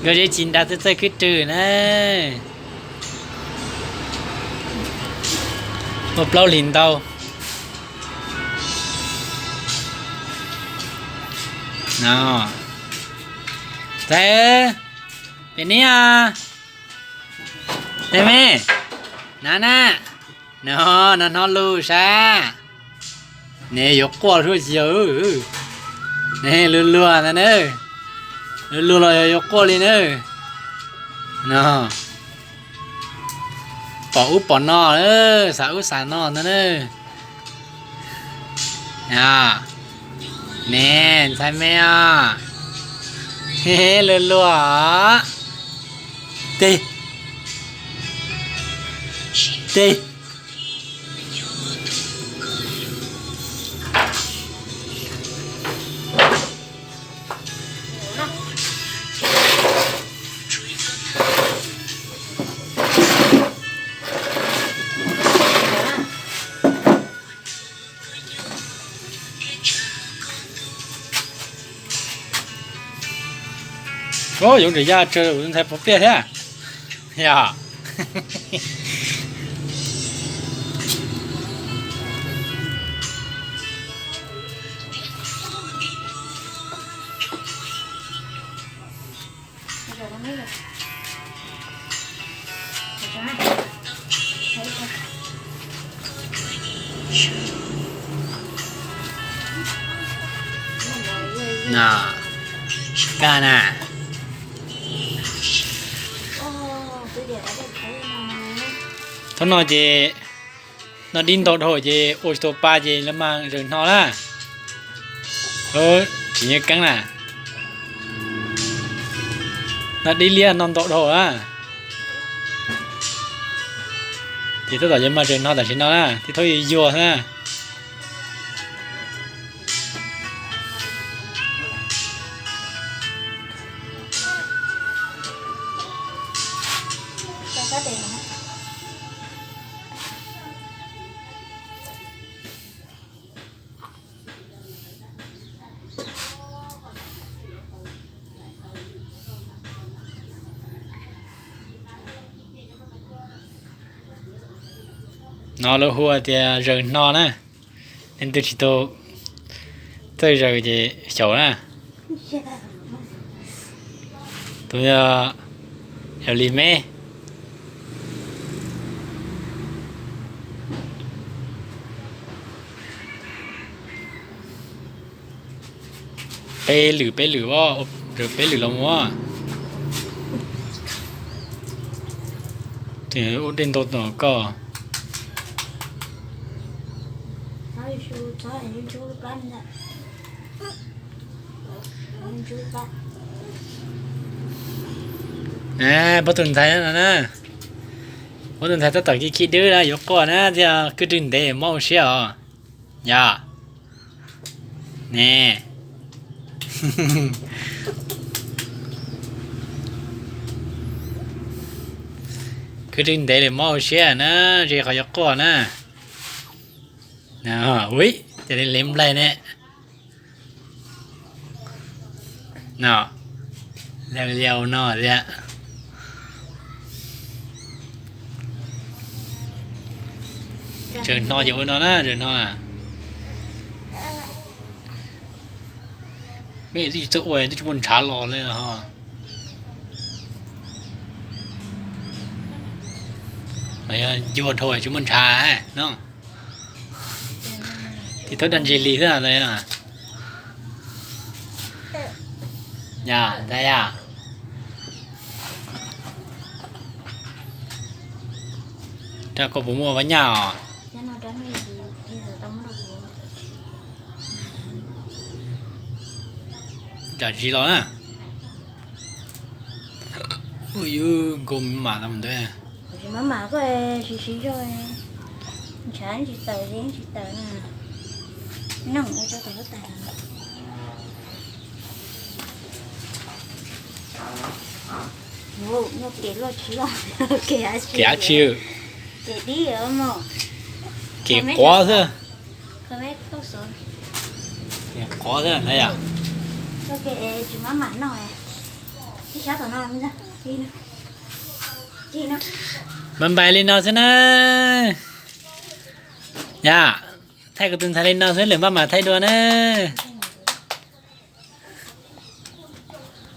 Nkauj Zeb tsis nra txawj txawj kwj rwg na. Ua plaub hlis ntau. Txawm, pem ni, me me, na na, no, no hnov lus sab. Ne yuav quaj suab ci, ne luag luag ntag na, luag luag los yog yuav quaj li na. No, pom ub pom no, xav ub xav no ntag na. Ne, ntxhais me os, luag luag os. Tig, tig. Yuav ntsum yaj tsawg tus ntxhais pov pliaj thiab. Yog. Kaj na. Thaum no ces noj dib ntau dhau ces ua tsis tau pa ces lawv mas zaws hno na. Tsis nyob keeb na. Noj dib liab noj ntau dhau na. Ces tab tom yuav mas zaws hno tam sim no na, tib thaub yuag yuag xwb na. No lawv hu tias zaws hno na, leej twg tsis tau txawj zaws ces xyaum na. Tus yog li me. Peb lwm peb lwm, zaws peb lwm los mus. Ua dej ntau tom koj. Pab tus ntxhais no na, pab tus ntxhais tab tom khib khib dub na, yuav quaj na, thiaj kwj rwg ntev mob ua siab os. Yog ne, kwj rwg ntev lawm mob ua siab na, ze qhov yuav quaj na. Ui, cas li le nplaig ne. No, liau liau no thiab. Zaws hno ces ua no na, zaws hno na. Mej twb tsis txawj ua, twb tsis muaj ntshav los li ho. Yog ncuag dhau tsis muaj ntshav no. Tib thaub dag ntsis li xwb. Yog ntag yog. Rau koj puas muaj vab nyaj os? Cas tsis los na. Ua yus nkaus mas tau ntawd. Maj mam koj siv siv zog, ntshav tsis tawm li tsis tawm na. Noj ua rau tom huab tais. Ua kev loj tsis loj, kev av tsi, kev dib, kev quav xwb. Kev quav xwb na yom. Npais npais li no xwb na. Yog, thaij kuv tus ntxhais li no xwb lwm npaj mam thaij dua na.